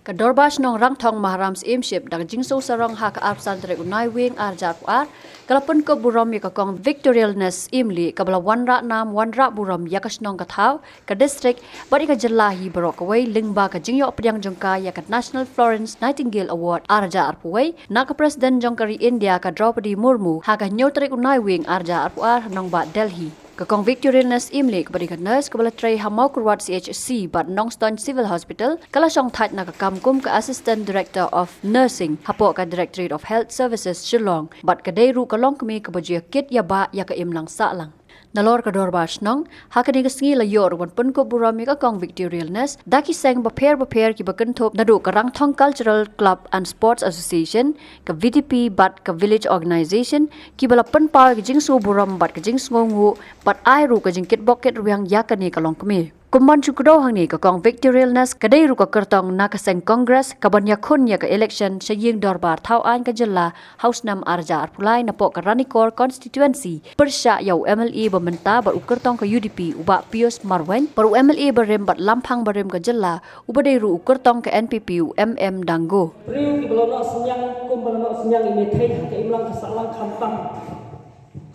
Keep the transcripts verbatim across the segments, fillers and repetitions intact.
Ka Dorbar Shnong Rangthong Maharam Syiemship da ka jingsngew sarong ha ka arphew san tarik u Naiwieng arhajar arphew ar ka la pynkup burom ïa ka Kong Victorylness Syiemlieh kaba la wanrah nam wanrah burom ïa ka shnong ka thaw, ka district bad ïa ka jylla hi baroh kawei lyngba ka jingïoh pdiang jong ka ïa ka National Florence Nightingale Award arhajar arphew wei na ka President jong ka ri India ka Droupadi Murmu ha ka hynñiew tarik u Naiwieng arhajar arphew ar ha nongbah Delhi. Ka Kong Victorylness Syiemlieh kaba dei ka nurse kaba la trei ha Mawkyrwat C H C bad Nongstoiñ Civil Hospital ka la shong thait na ka kam kum ka Assistant Director of Nursing hapoh ka Directorate of Health Services Shillong bad ka dei ruh ka longkmie kaba ju ïakit ïabah ïa ka imlang sahlang. Nalor ka Dorbar Shnong, ha kane ka sngi la ïoh ruh ban pynkup burom ïa ka Kong Victorylness da ki seng bapher bapher kiba kynthup naduh ka Rangthong Cultural Club and Sports Association, ka V D P bad ka Village Organization, kiba la pynpaw ïa ka jingsngew burom bad ka jingsngew nguh bad ai ruh ka jingkitbok kitrwiang ïa kane ka longkmie. Kum ban shu kdew hangne, ka Kong Victorylness ka dei ruh ka kyrtong na ka seng Congress kaban ïakhun ïa ka election sha ïing dorbar thaw aiñ ka jylla ha u snem arhajar arphew lai napoh ka Ranikor constituency pyrshah ïa u M L A ba mynta bad u kyrtong ka U D P u Bah Pius Marwein bad u M L A barim bad lamphang barim ka jylla uba dei ruh u kyrtong ka N P P u M M Dango. Briew kiba la noh synñiang kumba la noh synñiang i Mei Theiñ ha ka imlang ka sahlang khamtam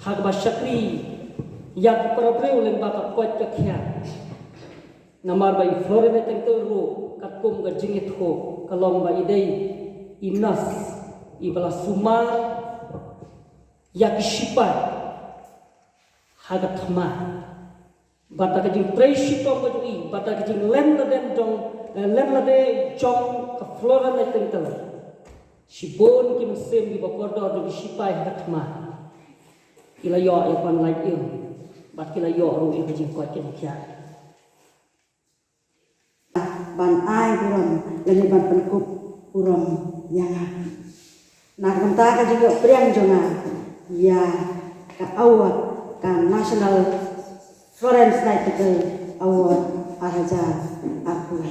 ha kaba shakri ïa ki para briew lyngba ka koit ka khiah. Namar ba i Florence Nightingale ruh katkum ka jingïathuh ka long ba i dei i nurse iba la sumar ïa ki shipai ha ka thma. Bad da ka jingtrei shitom ka jong i, bad da ka jinglen laden jong, eh, len lade jong ka Florence Nightingale, shibun ki mynsiem kiba kordor jong ki shipai ha ka thma ki la ïoh ïa ka ban lait ïing bad ki la ïoh ruh ïa ka jingkoit ka jingkhiah. Ban ai burom lane ban pynkup burom ïa nga na ka bynta ka jingïoh pdiang jong nga ïa ka award ka National Florence Nightingale Award arhajar arphew.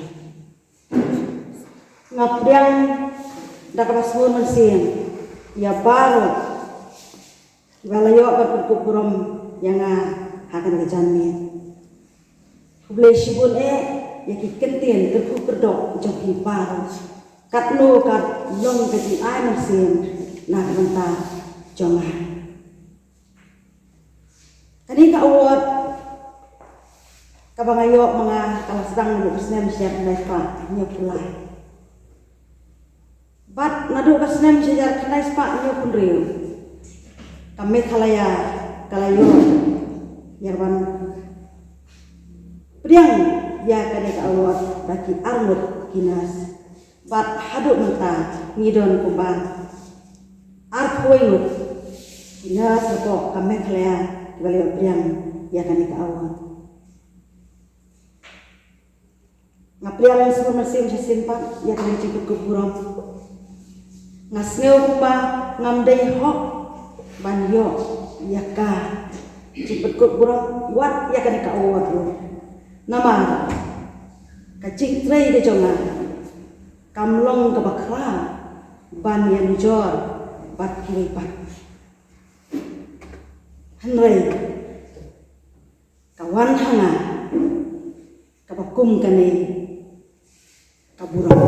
Nga pdiang da kaba sngewbha mynsiem ïa baroh kiba la ïoh ban pynkup burom ïa nga ha kane ka janmiet. Khublei shibun eh ïa ki kyntien kyrkhu kyrdoh jong phi baroh. Katno ka long ka jingai mynsiem na ka bynta jong nga. Kane ka award kaba nga ïoh ma nga ka la sdang naduh ka snem shihajar khyndai spah hynñiewphew lai. Bad naduh ka snem shihajar khyndai spah hynñiewphew hynriew ka Meghalaya ka la ïoh ïa ka ban pdiang ïa kane ka award da ki arngut ki nurse. Bad haduh mynta ngi don kumba arphew wei ngut ki nurse hapoh ka Meghalaya kiba la ïoh pdiang ïa kane ka award. Nga pdiang sngewbha mynsiem shisien pat ïa kane ka jingpynkup burom. Nga sngew kumba ngam dei hok ban ïoh ïa ka jingpynkup burom wat ïa kane ka award ruh. Namar ka jingtrei ka jong nga kam long kaba khraw ban ïanujor bad kiwei pat. Hynrei ka wan ha nga kaba kum kane ka burom.